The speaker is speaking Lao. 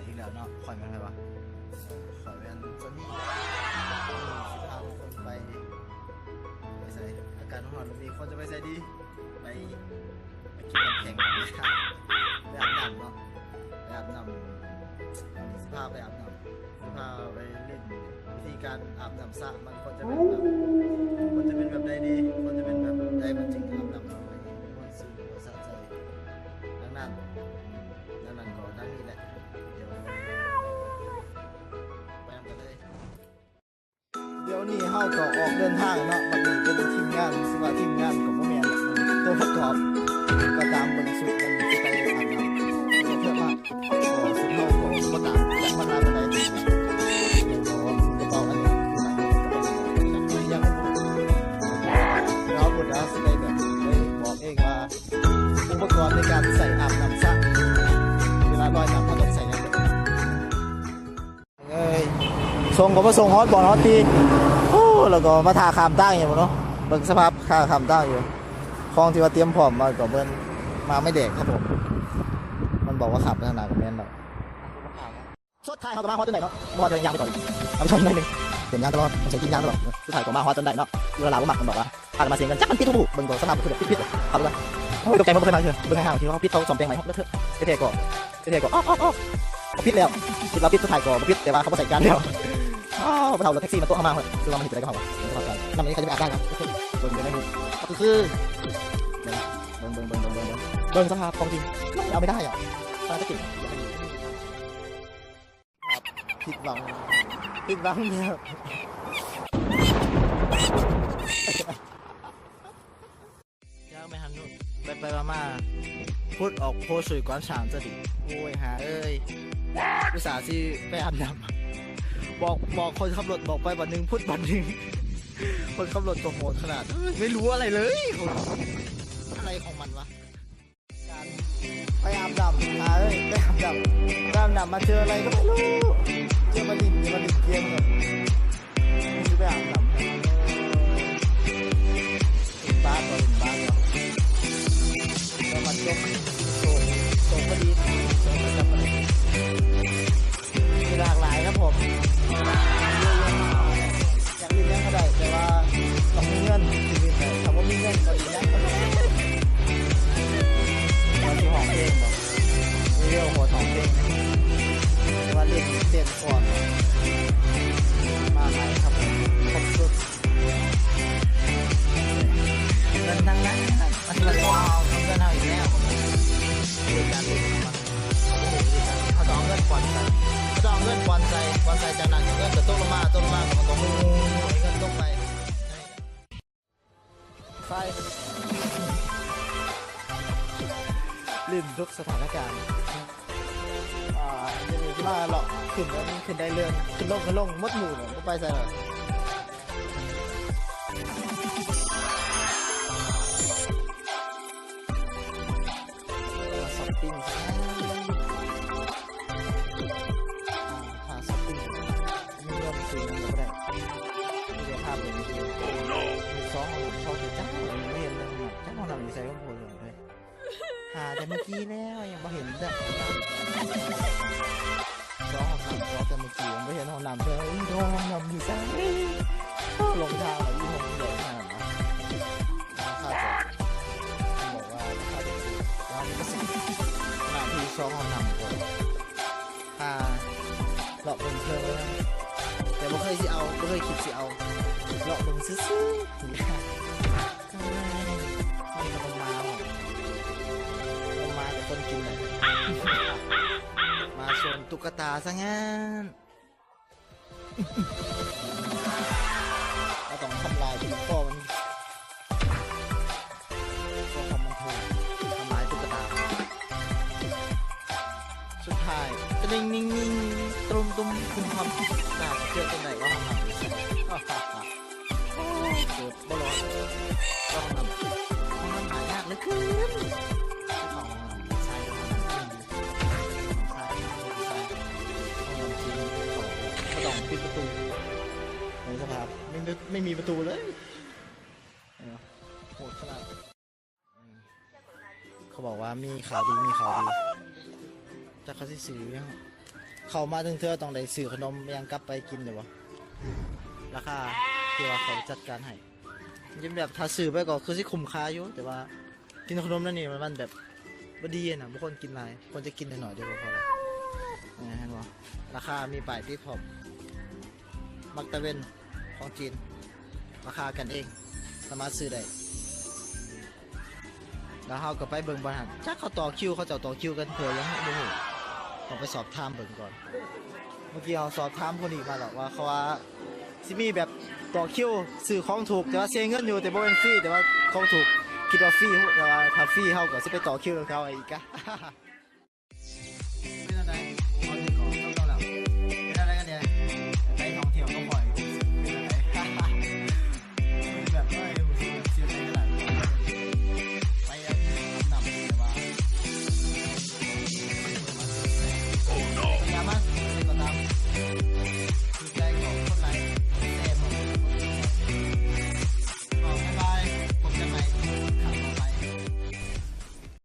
ອີກແລ້ວເນາະ ຂ້ອຍແມ່ນໃຜວະ? ເອີ ຂ້ອຍແມ່ນໂຊນີ້ ຊິພາທຸກຄົນໄປ ໄປໃສ? ອາກາດຮ້ອນແບບນີ້ ຄວນຈະໄປໃສດີ? ໄປ ໄປກິນນ້ຳແຂງ ໄປອາບນ້ຳເນາະ ໄປອາບນ້ຳ ຊິພາໄປອາບນ້ຳ ຊິພາໄປຫຼິ້ນ ວິທີການອາບນ້ຳສະ ມັນຄວນຈະເປັນແບບ ຄວນຈະເປັນແບບໃດດີ? ຄວນຈະເປັນແບບໃດມັນຈຶ່ງອາບນ້ຳ ແລ້ວມັນມ່ວນຊື່ນ ແລ້ວສະໃຈ? ດັ່ງນັ້ນ ດັ່ງນັ້ນກໍດັ່ງນີ້ແຫຼະ ດຽວໄປນຳກັນເລີຍ. ດຽວນີ້ເຮົາກໍອອກເດີນທາງເນາະ ບັດນີ້ເປັນທີມງານ ຊິວ່າທີມງານກໍບໍ່ແມ່ນ ຕົວປະກອບກໍຕາມ ເບິ່ງຊຸດມັນຊິໄປອາບນ້ຳ ເພື່ອມາ ກໍຊຸດເຮົາກໍບໍ່ຕ່າງຈາກມັນຫຼາຍປານໃດ ກໍກະເປົາອັນນີ້ ເຮົາບໍ່ໄດ້ຊິໄປແບບໄປບອກເອງວ່າ ອຸປະກອນໃນການໃສ່ອາບນ້ຳສະ ເວລາລອຍນ້ຳເຮົາຕ້ອງໃສ່ຫຍັງ. ເອີຍ ສົ່ງກໍບໍ່ສົ່ງຮອດບ່ອນຮອດທີ່ ໂອ້ ແລ້ວກໍມາຖ້າຂ້າມທາງຢູ່ເນາະ ເບິ່ງສະພາບຖ້າຂ້າມທາງຢູ່ ຂອງທີ່ວ່າຕຽມພ້ອມມາກໍເໝືອນມາໄມ້ແດງຄັບຜົມ ມັນບອກວ່າຂັບໄປທາງໜ້າກໍແມ່ນແລ້ວ. ສຸດທ້າຍເຮົາກໍມາຮອດຈົນໄດ້ເນາະ ບໍ່ວ່າຈະຍ່າງໄປກ່ອນ ເອົາໄປຊ່ອຍໜ້ອຍໜຶ່ງ ເປັນຍ່າງຕະຫຼອດ ໃຊ້ຕີນຍ່າງຕະຫຼອດ ສຸດທ້າຍກໍມາຮອດຈົນໄດ້ເນາະ ເວລາບໍ່ມັກມັນບອກວ່າ ພາກັນມາເສຍເງິນ ຈັກມັນຜິດບໍ່ຮູ້ ເບິ່ງກໍສະພາບມັນຄືແບບຜິດໆ ເຂົາເລີຍ ໂອ້ຍ ຕົກໃຈ ມັນບໍ່ເຄີຍມາເທື່ອ ເບິ່ງໃຫ້ເຮົາທີ່ເຮົາຜິດ ເຮົາສ້ອມແປງໃໝ່ ເຮົາເລີກເທີະ ແທ້ໆກໍ ແທ້ໆກໍອອກໆ ອອກ ຜິດແລ້ວ ຄິດວ່າຜິດ ສຸດທ້າຍກໍບໍ່ຜິດ ແຕ່ວ່າເຂົາບໍ່ໃສ່ຈານແລ້ວ ອ້າວ ບໍ່ເທົ່າລົດແທັກຊີມັນຕົວະເຮົາມາ ຄືວ່າມັນເຮັດຈັ່ງໃດກັບເຮົາ ເບິ່ງສະພາບການ ນ້ຳນີ້ໃຜຈະໄປອາບໄດ້ວະ ເບິ່ງຢູ່ໃນຮູບ ຄື ເບິ່ງ ເບິ່ງ ເບິ່ງ ເບິ່ງ ເບິ່ງ ເບິ່ງ ເບິ່ງສະພາບຂອງຈິງ ມັນເອົາໄມ່ໄດ້ອະ ຂະໜາດຈະເກັ່ງ ຜິດຫວັງ ຜິດຫວັງແລ້ວ ຢ່າໄປຫັ້ນໂລດ ໄປໆມາໆ ພຸດອອກໂພສວຍກວາມສາມຊະດິ ໂອ້ຍ ຫາເອີຍ ອຸດສ່າຊິໄປອາບນ້ຳ ບອກ ບອກຄົນຂັບລົດ ບອກໄປບາດໜຶ່ງ ພຸດບາດໜຶ່ງ ຄົນຂັບລົດກໍໂຫດຂະໜາດ ເອີຍ ໄມ່ຮູ້ອະໄລເລີຍ ອະໄລຂອງມັນວະ? ການໄປອາບນ້ຳ ຫາເອີຍ ໄປອາບນ້ຳ ໄປອາບນ້ຳມາເຈີອະໄລກໍໄມ່ຮູ້ ເຈີມາຫຼິ້ນ ມາຫຼິ້ນເກມກັນ ຊິໄປອາບນ້ຳ ເອີ ຫຼິ້ນບາດບໍ່ ຫຼິ້ນບາດບໍ່ ແລ້ວມາຈົບໂຊກ ໂຊກບໍ່ດີ ໂຊກປະຈຳບໍ່ໄດ້ ມີຫຼາກຫຼາຍຄັບຜົມ ຢາກຫຼິ້ນຫຍັງກໍໄດ້ ແຕ່ວ່າຕ້ອງມີເງິນ ຊິຫຼິ້ນໄດ້ ຖ້າບໍ່ມີເງິນກໍຫຼິ້ນຫຍັງກໍບໍ່ໄດ້ ວ່າຊິຮ້ອງເພງບໍ່ ມີວຽວໂຫດຮ້ອງເພງ ແຕ່ວ່າຫຼິ້ນເຕັ້ນຟ້ອນ ມາຫຼາຍຄັບ ຄົບຊຸດ ເງິນທັງນັ້ນ ມັນຊິມາເອົາເງິນເຮົາອີກແລ້ວ ເຮັດການເຫຼັ້ນ ເຂົາຕ້ອງເອົາເງິນປ່ອນໃສ່ ເຂົາຕ້ອງເອົາເງິນປ່ອນໃສ່ ປ່ອນໃສ່ຈາກນັ້ນ ເງິນກໍຕົກລົງມາ ຕົກລົງມາ ມັນກໍຫູຍ ເງິນຕົກໄປ ໄປ ຫຼິ້ນທຸກສະຖານະການ ອ່າ ດຽວນີ້ຊິມາເລາະຂຶ້ນ ຂຶ້ນໄດ້ເລື່ອນ ຂຶ້ນລົງ ຂຶ້ນລົງ ໝົດໝູ່ ບໍ່ໄປໃສແລ້ວ. ມາຊັອບປິງຊະ ຖ້າຊັອບປິງ ມີເງິນຊື້ຫຍັງກໍບໍ່ໄດ້ ມີແຕ່ພາບເລີຍ ມີສອງຫ້ອງນ້ຳ ສອງເຈົ້າ ບໍ່ເຫັນເລີຍ ຈັກຫ້ອງນ້ຳຢູ່ໃສຂອງໂພເລີຍ. ຫາແຕ່ມື້ກີ້ແລ້ວ ຍັງບໍ່ເຫັນເດີ ສອງຫ້ອງນ້ຳ ສອງແຕ່ມື້ກີ້ ຍັງບໍ່ເຫັນຫ້ອງນ້ຳເທື່ອ ອີກຫ້ອງນ້ຳຢູ່ໃສ ຫຼົງທາງ ອີກຫ້ອງໃຫຍ່ຂະໜາດນັ້ນ ຖ້າຈະບອກວ່າ ຖ້າຈະຖືກ ເຮົາກໍຊິ ຂະໜາດທີ່ສອງຫ້ອງນ້ຳກໍ ພາເລາະເບິ່ງເທື່ອ ແຕ່ບໍ່ເຄີຍຊິເອົາ ບໍ່ເຄີຍຄິດຊິເອົາ ເລາະເບິ່ງຊື່ໆ ນີ້ກໍລົງມາບໍ່ ລົງມາແຕ່ຄົນກິນນະ ມາຊົນຕຸກກະຕາຊະງານ ເຮົາຕ້ອງທຳລາຍທີ່ຄໍມັນ ເພື່ອຄວາມບັນເທີງ ທຳລາຍຕຸກກະຕາ ສຸດທ້າຍ ກະດິ່ງນິ່ງນິ່ງ ຕຸ້ມຕຸ້ມ ຄຸມຄຳ ໜ້າຈະເກີດຈັ່ງໃດວະ ຫ້ອງນ້ຳຢູ່ໃສ ໂອ້ ເກີດບໍ່ລອດ ຫ້ອງນ້ຳ ຫ້ອງນ້ຳຫາຍາກເຫຼືອເກີນ ເຂົ້າຫ້ອງນ້ຳຊາຍ ຫ້ອງນ້ຳຊາຍ ຫ້ອງນ້ຳຊາຍ ຫ້ອງນ້ຳຊາຍ ກໍຕ້ອງປິດປະຕູ ໃນສະພາບ ໄມ່ ໄມ່ມີປະຕູເລີຍ ໂຫດຂະໜາດ. ເຂົາບອກວ່າມີຂ່າວດີ ມີຂ່າວດີ ຈັກເຂົາຊິຊື້ຫຍັງ ເຂົ້າມາເຖິງເທື່ອຕ້ອງໄດ້ຊື້ຂະໜົມຫຍັງກັບໄປກິນຢູ່ບໍ່? ລາຄາທີ່ວ່າເຂົາຈັດການໃຫ້ ຍັງແບບຖ້າຊື້ໄປກໍຄືຊິຄຸ້ມຄ່າຢູ່ ແຕ່ວ່າກິນຂະໜົມແນວນີ້ມັນ ມັນແບບບໍ່ດີນະ ບໍ່ຄວນກິນຫຼາຍ ຄວນຈະກິນໜ້ອຍໆ ເດີ ພໍແລ້ວ ເຫັນບໍ່? ລາຄາມີປ້າຍຕິດພ້ອມ ມັກຕະເວັນຂອງຈີນ ລາຄາກັນເອງ ສາມາດຊື້ໄດ້. ແລ້ວເຮົາກໍໄປເບິ່ງບ່ອນຫັ້ນ ຈັກເຂົາຕໍ່ຄິວ ເຂົາເຈົ້າຕໍ່ຄິວກັນເພື່ອຫຍັງບໍ່ຮູ້ ຕ້ອງໄປສອບຖາມເບິ່ງກ່ອນ. ເມື່ອກີ້ເຮົາສອບຖາມຜູ້ນີ້ມາແລ້ວວ່າ ເຂົາວ່າຊິມີແບບຕໍ່ຄິວຊື້ຂອງຖືກ ແຕ່ວ່າເສຍເງິນຢູ່ ແຕ່ບໍ່ແມ່ນຟຣີ ແຕ່ວ່າຂອງຖືກ ຄິດວ່າຟຣີ ແຕ່ວ່າຖ້າຟຣີເຮົາກໍຊິໄປຕໍ່ຄິວນຳເຂົາອີກກະ.